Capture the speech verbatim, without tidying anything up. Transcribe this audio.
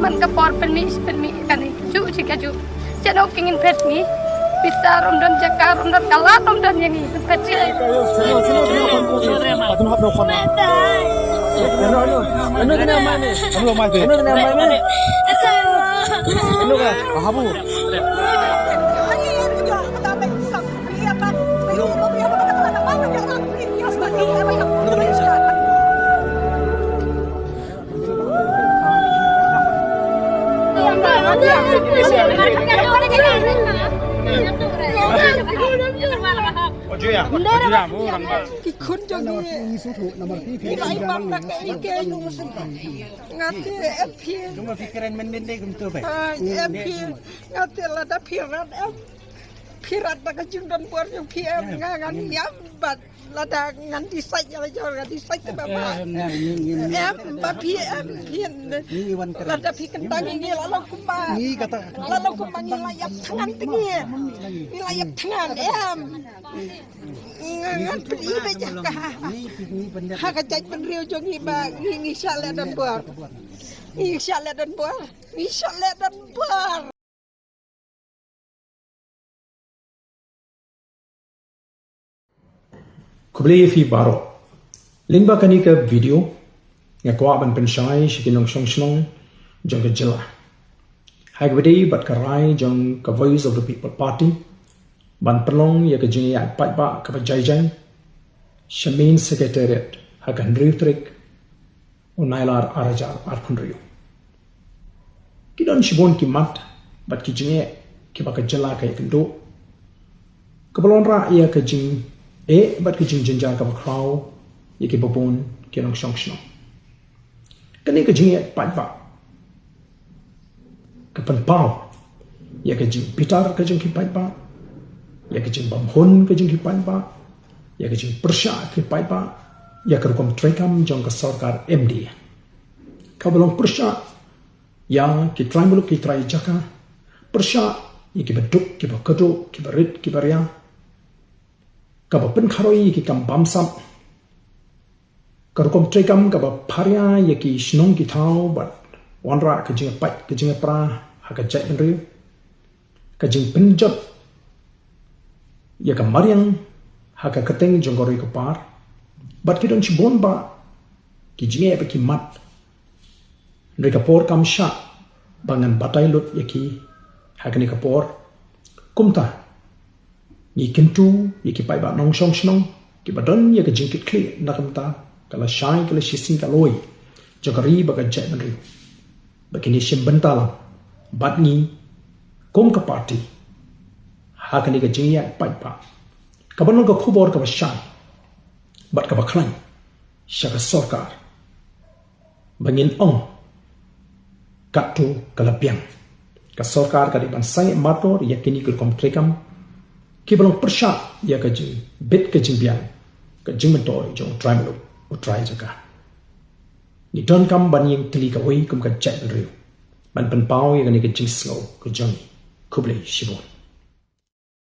Man ka por pynmih pynmih kane, ju ji ka ju. Jano ki ngin phet ni. Pisa rum don jaka rum don kala rum don yang ni. Phet ji. Ki khun jong ngi. Ki la ipam na ka ike. Nga te em phi. Ai, em phi. Nga te lada phi rat em. Phi rat da ka jingdon bor jong phi em. Nga ngan ïam bad. Lada ngan decide ïa la jor ngan decide te ba ba. Em ba phi em phi. Lada phi kyntang ngi la long kumba. La long kumba ngi la ïap thngan te ngi. Ngi la ïap thngan em. Ngan pynï ba jaka. Ha ka jaitbynriew jong ngi ba ngi ngi shah leh don bor. Ngi shah leh don bor. Ngi shah leh don bor. Khublei ïa phi baroh. Lyngba kane ka video nga kwah ban pynshai sha ki nongshong shnong jong ka jylla. Ha kaba ïadei bad ka rai jong ka Voice of the People Party ban pynlong ïa ka jingïaid paidbah kaba jai jai sha main secretariat ha ka hynriew tarik u Nailar ar hajar arphew hynriew. Ki don shibun ki mat bad ki jingeh kiba ka jylla ka ïakynduh kaba la wanrah ïa ka jingeh bad ka jingjynjar kaba khraw ïa kiba bun ki nongshong shnong. Kane ka jingeh paidbah ka pynpaw ïa ka jingbitar ka jong ki paidbah, ïa ka jingbymhun ka jong ki paidbah, ïa ka jingpyrshah ki paidbah ïa ka rukom treikam jong ka sorkar M D A. Kaba long pyrshah ïa ki trai muluk ki trai jaka, pyrshah ïa kiba duk kiba kyrduh kiba rit kiba ria, kaba pynkharoi ïa ki kam bamsap, ka rukom treikam kaba pharia ïa ki shnong ki thaw bad wanrah ka jingpait ka jingpra ha ka jaitbynriew, ka jingpynjot ïa ka mariang ha ka kyrteng jong ka ri ka par bad ki don shibun bah ki jingeh bad ki mat. Hynrei ka por kam shah ba ngan batai lut ïa ki ha kane ka por. Kumta ngi kyntu ïa ki paidbah nongshong shnong kiba don ïa ka jingkitkhlieh na ka bynta ka lashai ka lashisien ka lawei jong ka ri bad ka jaitbynriew ba kin ïashim bynta lang bad ngi kum ka party ha kane ka jingïaid paidbah kaba long ka khubor kaba shai bad kaba khlaiñ sha ka sorkar. Ba ngin ong katto ka la biang. Ka sorkar ka dei ban sangeh markhor ïa kine ki rukom treikam kiba long pyrshah ïa ka jingbit ka jingbiang ka jingmyntoi jong u trai muluk u trai jaka. Ngi donkam ban ïeng tylli kawei kum ka jaitbynriew ban pynpaw ïa kane ka jingsngew ka jong ngi. Khublei shibun.